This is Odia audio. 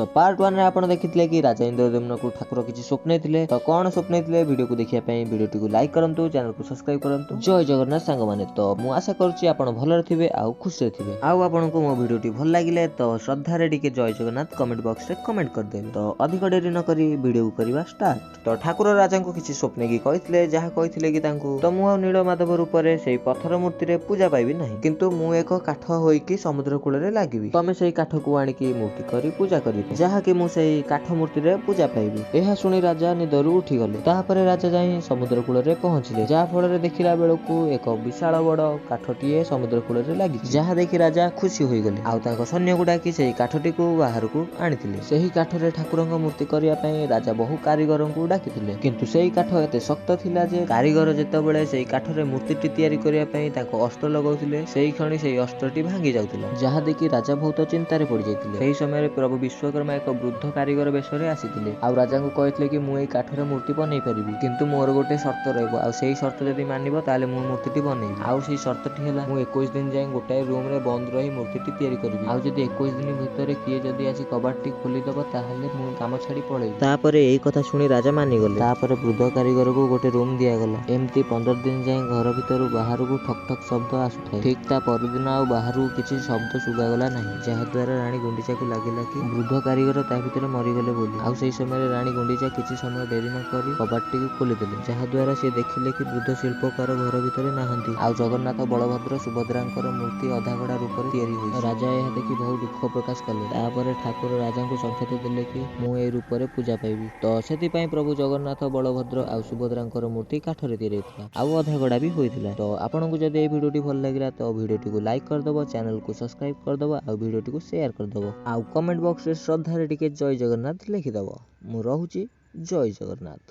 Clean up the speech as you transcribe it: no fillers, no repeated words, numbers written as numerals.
ତ ପାର୍ଟ 1 ରେ ଆପଣ ଦେଖିଥିଲେ କି ରାଜା ଇନ୍ଦ୍ରଦ୍ୟୁମ୍ନକୁ ଠାକୁର କିଛି ସ୍ୱପ୍ନେଇଥିଲେ। ତ କଣ ସ୍ୱପ୍ନେଇଥିଲେ, ଭିଡ଼ିଓକୁ ଦେଖିବା ପାଇଁ ଭିଡ଼ିଓଟିକୁ ଲାଇକ୍ କରନ୍ତୁ, ଚ୍ୟାନେଲକୁ ସବସ୍କ୍ରାଇବ କରନ୍ତୁ। ଜୟ ଜଗନ୍ନାଥ ସାଙ୍ଗମାନେ। ତ ମୁଁ ଆଶା କରୁଛି ଆପଣ ଭଲରେ ଥିବେ ଆଉ ଖୁସିରେ ଥିବେ। ଆଉ ଆପଣଙ୍କୁ ମୋ ଭିଡ଼ିଓଟି ଭଲ ଲାଗିଲେ ତ ଶ୍ରଦ୍ଧାରେ ଟିକେ ଜୟ ଜଗନ୍ନାଥ କମେଣ୍ଟ ବକ୍ସରେ କମେଣ୍ଟ କରିଦେବେ। ତ ଅଧିକ ଡେରି ନ କରି ଭିଡ଼ିଓକୁ କରିବା ଷ୍ଟାର୍ଟ। ତ ଠାକୁର ରାଜାଙ୍କୁ କିଛି ସ୍ୱପ୍ନେଇକି କହିଥିଲେ, ଯାହା କହିଥିଲେ କି ତାଙ୍କୁ ତ ମୁଁ ଆଉ ନୀଳମାଧବ ରୂପରେ ସେଇ ପଥର ମୂର୍ତ୍ତିରେ ପୂଜା ପାଇବି ନାହିଁ, କିନ୍ତୁ ମୁଁ ଏକ କାଠ ହୋଇକି ସମୁଦ୍ର କୂଳରେ ଲାଗିବି। ତମେ ସେଇ କାଠକୁ ଆଣିକି ମୂର୍ତ୍ତି କରି ପୂଜା କରିବ, ଯାହାକି ମୁଁ ସେଇ କାଠ ମୂର୍ତ୍ତିରେ ପୂଜା ପାଇବି। ଏହା ଶୁଣି ରାଜା ନିଦରୁ ଉଠିଗଲେ। ତାପରେ ରାଜା ଯାଇ ସମୁଦ୍ର କୂଳରେ ପହଞ୍ଚିଲେ, ଯାହା ଫଳରେ ଦେଖିଲା ବେଳକୁ ଏକ ବିଶାଳ ବଡ କାଠଟିଏ ସମୁଦ୍ର କୂଳରେ ଲାଗିଛି, ଯାହା ଦେଖି ରାଜା ଖୁସି ହୋଇଗଲେ। ଆଉ ତାଙ୍କ ସୈନ୍ୟକୁ ଡାକି ସେଇ କାଠଟିକୁ ବାହାରକୁ ଆଣିଥିଲେ। ସେହି କାଠରେ ଠାକୁରଙ୍କ ମୂର୍ତ୍ତି କରିବା ପାଇଁ ରାଜା ବହୁ କାରିଗରଙ୍କୁ ଡାକିଥିଲେ, କିନ୍ତୁ ସେଇ କାଠ ଏତେ ଶକ୍ତ ଥିଲା ଯେ କାରିଗର ଯେତେବେଳେ ସେଇ କାଠରେ ମୂର୍ତ୍ତିଟି ତିଆରି କରିବା ପାଇଁ ତାଙ୍କ ଅସ୍ତ୍ର ଲଗାଉଥିଲେ, ସେଇ କ୍ଷଣି ସେଇ ଅସ୍ତ୍ରଟି ଭାଙ୍ଗି ଯାଉଥିଲା, ଯାହା ଦେଖି ରାଜା ବହୁତ ଚିନ୍ତାରେ ପଡିଯାଇଥିଲେ। ସେହି ସମୟରେ ପ୍ରଭୁ ବିଶ୍ୱକର୍ମା ଏକ ବୃଦ୍ଧ କାରିଗର ବେଶରେ ଆସିଥିଲେ ଆଉ ରାଜାଙ୍କୁ କହିଥିଲେ କି ମୁଁ ଏଇ କାଠରେ ମୂର୍ତ୍ତି ବନେଇ ପାରିବି, କିନ୍ତୁ ମୋର ଗୋଟେ ସର୍ତ୍ତ ରହିବ, ଆଉ ସେଇ ସର୍ତ୍ତ ଯଦି ମାନିବ ତାହେଲେ ମୁଁ ମୂର୍ତ୍ତିଟି ବନେଇବି। ଆଉ ସେଇ ସର୍ତ୍ତଟି ହେଲା, ମୁଁ 21 ଦିନ ଯାଏଁ ଗୋଟାଏ ରୁମରେ ବନ୍ଦ ରହି ମୂର୍ତ୍ତିଟି ତିଆରି କରିବି, ଆଉ ଯଦି 21 ଦିନ ଭିତରେ କିଏ ଯଦି ଆସି କବାଟଟି ଖୋଲିଦବ ତାହେଲେ ମୁଁ କାମ ଛାଡି ପଳେଇବି। ତାପରେ ଏଇ କଥା ଶୁଣି ରାଜା ମାନିଗଲେ। ତାପରେ ବୃଦ୍ଧ କାରିଗରକୁ ଗୋଟେ ରୁମ ଦିଆଗଲା। ଏମିତି 15 ଦିନ ଯାଏଁ ଘର ଭିତରୁ ବାହାରକୁ ଠକ୍ ଠକ୍ ଶବ୍ଦ ଆସୁଥାଏ। ଠିକ୍ ତା ପରଦିନ ଆଉ ବାହାରକୁ କିଛି ଶବ୍ଦ ଶୁଭାଗଲା ନାହିଁ, ଯାହାଦ୍ୱାରା ରାଣୀ ଗୁଣ୍ଡିଚାକୁ ଲାଗିଲା କି ବୃଦ୍ଧ କାରିଗର ତା ଭିତରେ ମରିଗଲେ ବୋଲି। ଆଉ ସେଇ ସମୟରେ ରାଣୀ ଗୁଣ୍ଡିଚା କିଛି ସମୟ ଡେରି ନ କରି କବାଟଟିକୁ ଖୋଲିଦେଲେ, ଯାହାଦ୍ୱାରା ସେ ଦେଖିଲେ କି ବୃଦ୍ଧ ଶିଳ୍ପକାର ଘର ଭିତରେ ନାହାନ୍ତି ଆଉ ଜଗନ୍ନାଥ, ବଳଭଦ୍ର, ସୁଭଦ୍ରାଙ୍କର ମୂର୍ତ୍ତି ଅଧାଗଢା ରୂପରେ ତିଆରି ହୋଇଛି। ରାଜା ଏହା ଦେଖି ବହୁ ଦୁଃଖ ପ୍ରକାଶ କଲେ। ତାପରେ ଠାକୁର ରାଜାଙ୍କୁ ସଂକେତ ଦେଲେ କି ମୁଁ ଏଇ ରୂପରେ ପୂଜା ପାଇବି। ତ ସେଥିପାଇଁ ପ୍ରଭୁ ଜଗନ୍ନାଥ, ବଳଭଦ୍ର ଆଉ ସୁଭଦ୍ରାଙ୍କର ମୂର୍ତ୍ତି କାଠରେ ତିଆରି ହୋଇଥିଲା ଆଉ ଅଧାଗଢା ବି ହୋଇଥିଲା। ତ ଆପଣଙ୍କୁ ଯଦି ଏଇ ଭିଡ଼ିଓଟି ଭଲ ଲାଗିଲା ତ ଭିଡ଼ିଓଟିକୁ ଲାଇକ୍ କରିଦବ, ଚ୍ୟାନେଲକୁ ସବସ୍କ୍ରାଇବ କରିଦବ ଆଉ ଭିଡ଼ିଓଟିକୁ ସେୟାର କରିଦବ ଆଉ କମେଣ୍ଟ ବକ୍ସରେ ଶ୍ରଦ୍ଧାରେ ଟିକେ ଜୟ ଜଗନ୍ନାଥ ଲେଖିଦବ। ମୁଁ ରହୁଛି, ଜୟ ଜଗନ୍ନାଥ।